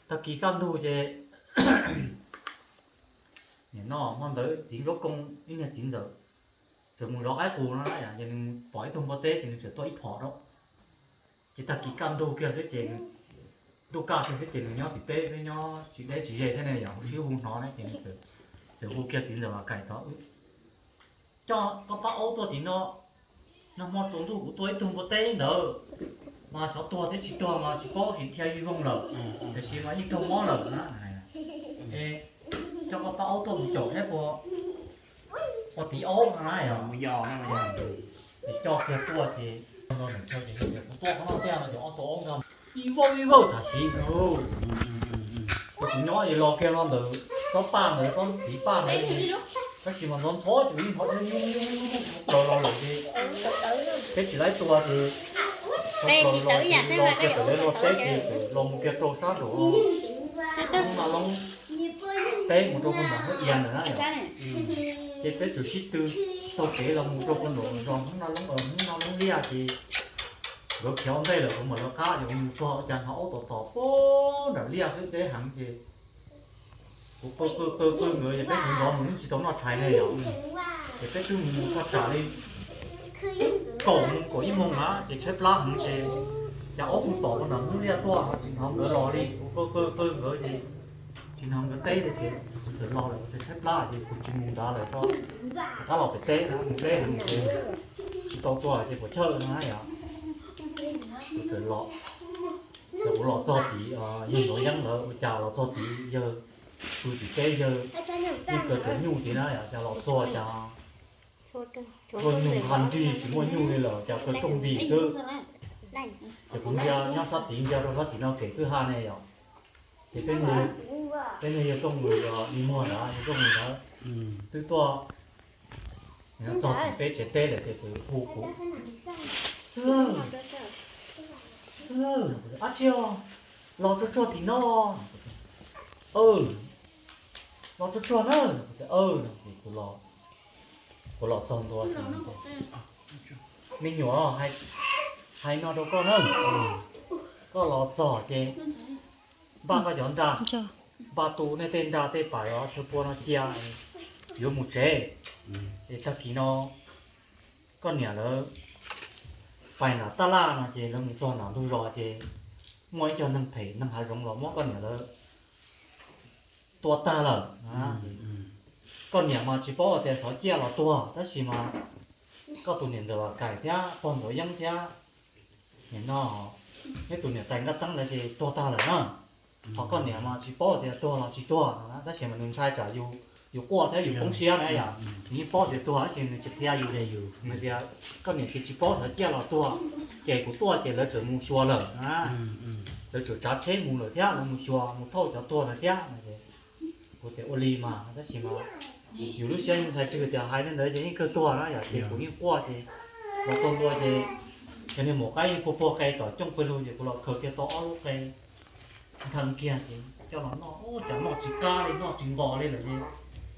Tag kis kaj ntug ces nim no hmo ntawd txiv Ntsuab Koo ib niag txiv ntxawm txawm mus zov qaib qus no na yom, ces nws pom ib tug npua teb ces nws txawm tuaj ib phom rau. Ces tag kis kaj ntug kiag xwb ces nws, ntuj kaj kiag xwb ces nws nyob tim teb, nyob tsis deb tsis ze thiab ne yom, hu sib hu hnov ne ces nws txawm hu kiag txiv ntxawm Vam Kaim tod, coj koj pab aub tuaj tim no, nag hmo tsaus ntuj kuv tua ib tug npua teb ntawd mas xyov tuag thiab tsis tuag mas tsis paub, sim dhia vij voog lawm, tiam sis mas yeej raug mob lawm na. Coj koj pab aub tuaj mus caum thiab ua tiv aub no na yom. Ces coj kiag tuaj ces, ces kuv tuaj qhov no tiag no ces ob tug aub nkag ib vawj ib vawj tam sim no. Kuv nyob es los kiag no ntawm tsob paj ntawd, tsob txiv paj ntawd, tab sis mas ntxhov ntxhov ces kuv yeej hnov dhia nyuj nyuj nyuj plaws los lawm ces peb tsis laib tua ces plaws los ces los kiag tawm lawv luag teb ces los mus kiag rau sab nraum Hmoob Naj Loob teb mus rau puag nram Hmoob Ia ntawd na yom. Ces peb txawm sib tw taug kev los mus rau puag nraum zos Hmoob Naj Loob, Hmoob Naj Loob Liaj ces nkawd khiav ua ntej lawm, kuv mam lawv qab ces kuv mus txog ua cas hnov aub tom tom puag nram liaj xwb deb heev ces kuv qw qw qw qw nkawd ces peb sawv ntxov mus yeej tsis tau noj tshais ne yom. Ces peb twb mus mus thaj tsam li kaum moos kaum ib moos na ces tshaib plab heev ces cas aub kuj tom puag nram Hmoob Liaj tuaj tsis hnov nkawd los li. Kuv qw qw qw nkawd ces tsis hnov nkawd teb li ces kuv txawm los lawm, kuv txawm tshaib plab ces kuv tsis mus nrad lawm, rov qab los pem teb na, mus deb heev ces tsis tau tua ces puas chawj no na yom. Kuv txawm los, ces kuv los txog tid, yawg Ntuav Yeeb lawv ua cas los txog tid, yawg pw tim teb, yawg yeej kaw cov nyuj tid na yom, cas los txog cas tuaj nyuj nqha nrig tsis muaj nyuj li lawm, cas kaw rooj nti xwb. Ces kuv ntsia nyob sab tid, ntsia rau sab tim no kem kwj ha ne yom. Ces peb, peb niag yawg Txooj Nws, Lis Muag ntawd, yawg Txooj Nws ntawd twb tuaj txog tim peb tsev teb lawm ces txawm hu kuv, Ab tsi, los tsuag tsuag tim no. Los tsuag tsuag na. Kuv los txog ntua, Me nyuam, hais no rau koj na, koj los txog ces npaj koj cov nra, npaj tu nej tej nra tej pam os, tshuav pua no cia, yuav mus tsev. Es tag kis no koj niam lawv pais nram tab laj no ces lawv mus txog nram ntug zos ces muaj ib co neeg phem neeg hav zoov los muab koj niam lawv tua tag lawm. Koj niam mas tsis paub tias xyov ciaj los tuag, tab sis mas koj tus niam ntxawm Vam Kaim thiab pog Ntuav Yeeb thiab nim no neb tus niam tais Nkaj Teeb ntawd ces tuag tag lawm na. Ho koj niam mas tsis paub tias tuag los tsis tuag no na, tab sis mas nws ntshai tsam yus quaj thiab yus poob siab na yom, nws yeej paub tias tuag tab sis nws tsis qhia yus. Nws tias koj niam ces tsis paub xyov ciaj los tuag, ces kuv tuaj ces lawv txawm mus xyuas lawm na, lawv txawm tsav tsheb mus lawm thiab, lawv mus xyuas mus thauj cov tuag ntawd thiab. Kuv tias ua li mas, tab sis mas yus lub siab yeej ntshai tsawg tias hais li ntawd ces yeej kawg tuag na yom, ces kuv yeej quaj ces los txog ntua ces cov niag maum qaib yeej puag puag qe kom cooj pawg lug ces kuv los khaws kiag tau ob lub qe nthee kiag ces coj los noj, ua cas noj tsis qab li, noj tsis nqos li lawm ces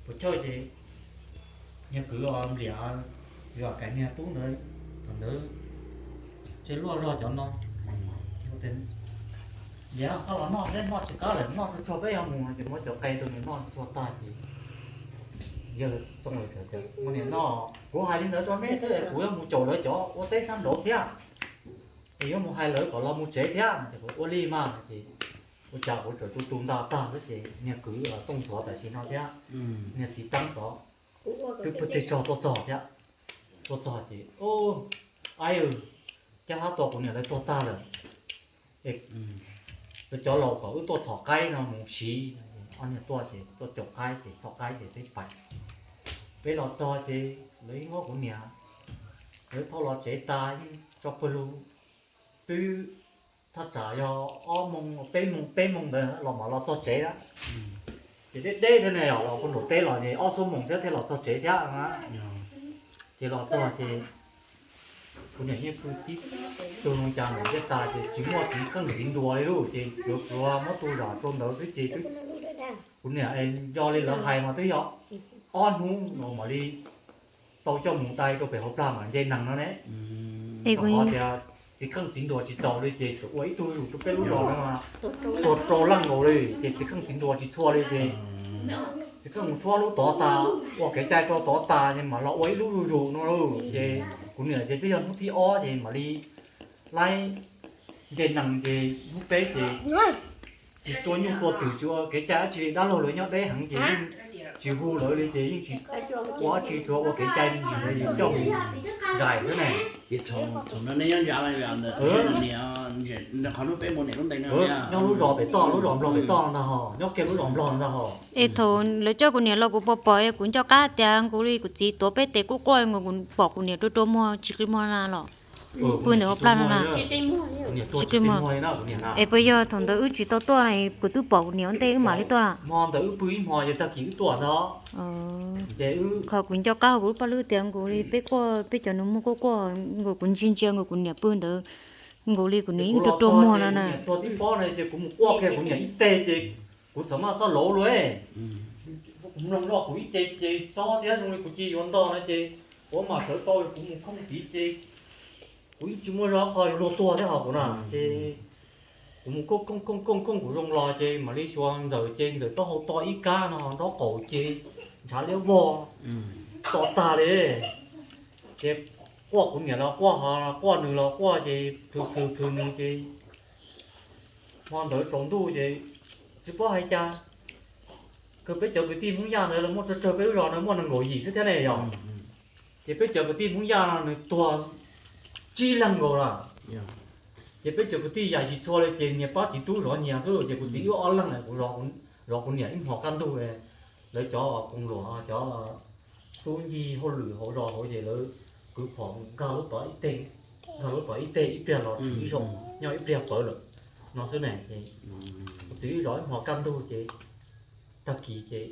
puas chawj ces niag kwv Npliam, kwv Vam Kaim niag tub ntawd, thaum ntawd tsev luaj zog cov no, Npliam, koj los noj seb, noj tsis qab lawm, noj tsuag tsuag peb yuav mus no ces muab cov qe rau nws noj tsuag tsuag tag ces yawg Txooj Nws tias, Ua niam no, kuv hais li ntawd rau neb xwb es kuv yuav mus caum lawv cov ua teb sab nraud thiab, es yuav mus hais lawv kom los mus tsev thiab no ces kuv ua li mas ces ua cas kuv txawm tu tu nta tag xwb ces niag kwv Tooj Ntxhuav tam sim no thiab niag txiv Teeb tod twb pw teg tsog tuaj txog thiab. Tuaj txog ces, Aib, cab hab tua kuv niam lawv tuag tag lawm, es lawv cov laus kom wb tuaj txhom qaib no mus siv. Ob niag tuaj ces tuaj caum qaib ces txhom qaib ces peb pais, peb los txog ces lawv yeej muab kuv niam lawv thauj los tsev tas, yeej tso pawg lug, twb thaj tsam yog ob moos peb moos peb moos ntawd los mam los txog tsev na. Ces deb deb thiab ne, los puag nraum teb los ces ob xuab moos thiab thiaj los txog tsev thiab na. Ces los txog ces kuv niam yeej pw tib tug zoo cas nram ntiaj tag ces tsis muaj txiv qeej txiv nruas li lauj, ces pluav pluav muab tu zam rau ntawd xwb ces twb, kuv niam nco li lawv hais mas twb yog ob hnub los mam li tau coj mus dai rau pem hauv plag mam nce nees no ne. Rau qhov tias txiv qeej txiv nruas tsis txaus li ces tsuas ua ib tug zus rau peb lub zos no mas tuag rau leej nkaus li ces txiv kheej txiv nruas tsis txhua li ces txiv kheej mus tshuab lub tod tas, ua kev cai rau tod tas ces mam los ua ib lub zuj zus no lauj. Ces kuv niam ces twb yog hnub thib ob ces mam li laib nce nees ces hnub peb ces tsis tua nyuj tua twm tsis ua kev cai dab tsi li, dab laug lawv nyob deb heev ces yeej tsis hu lawv li ces yeej tsis ua dab tsi, tsuas ua kev cai me ntsis ntawd es coj mus zais xwb ne. Ces thaum no nej nyob ntsa los ntawm qhov hnub peb mus niam lub ntees no, nyob lub zos pem toj, lub zos nplog pem toj ntag hos, nyob kiag lub zos nplog ntag hos. Es thaum lawv coj kuv niam los kuv pom pom kuv nco qab tias nkaus li kuv txiv tuav peb tes quaj quaj nkaus, kuv pom kuv niam rua rua muag tsis qi muag na los pw ntawm ua plag no na. Tsis qi muag. Es puas yog thaum ntawd wb tsis tau tuaj na, kuv twb pom kuv niam ua ntej wb mam li tuaj? Hmo ntawd wb pw ib hmo ces tag kis wb tuaj ntag. Ces qhov kuv nco qab hauv kuv lub paj lwb tias nkaus li peb quaj, peb cov nus muag quaj quaj nkaus, kuv ntsia ntsia nkaus kuv niam pw ntawd nkaus li kuv niam yeej rua rua muag no na. Tuag tib pob no ces kuv mus quaj kiag kuv niam ib teg ces kuv xav mas xob lauv luaj. Kuv mloog zoj kuv ib ce ces xob thiab zoo li kuv cia yuav ntog no ces kuv mam sawv tau kuv mus khooj tid ces kuv yeej tsis muaj zog qhov yuav luag tuag thiab hos kuv na ces kuv mus khooj khooj khooj khooj kuv zoo los ces mam li xyuas ntxawm ces ntxawm taub hau to ib kab no nraub qaum ces ntshav liab vog to tag li. Ces quaj kuv niam los quaj, ho quaj nws los quaj ces plhws plhws plhws nws ces hmo ntawd tsaus ntuj ces tsis paub hais cas, kawg peb cov kwv tij Hmoob Yaj ntawd lawv muaj tsawg tsawg, peb lub zos ntawd muaj nees nkaum yim xwb thiab ne yog. Ces peb cov kwv tij Hmoob Yaj no nws tuag tsib leeg nkaus lawm. Ces peb cov kwv tij yam tsis txhua li ces niag pab txiv tub zov nyias xwb ces kuv txiv wb ob leeg, kuv zov kuv niam ib hmos kaj ntug. Lawv cov koos luam cov tub ncig hauj lwm hauv zos hauv ces lawv kwv phom nkag lub tod ib teg, nkag lub tod ib teg ib pliag los tshwm ib zaug nyob ib pliag pawv lawm no xwb ne. Kuv txiv wb zov ib hmos kaj ntug ces tag kis ces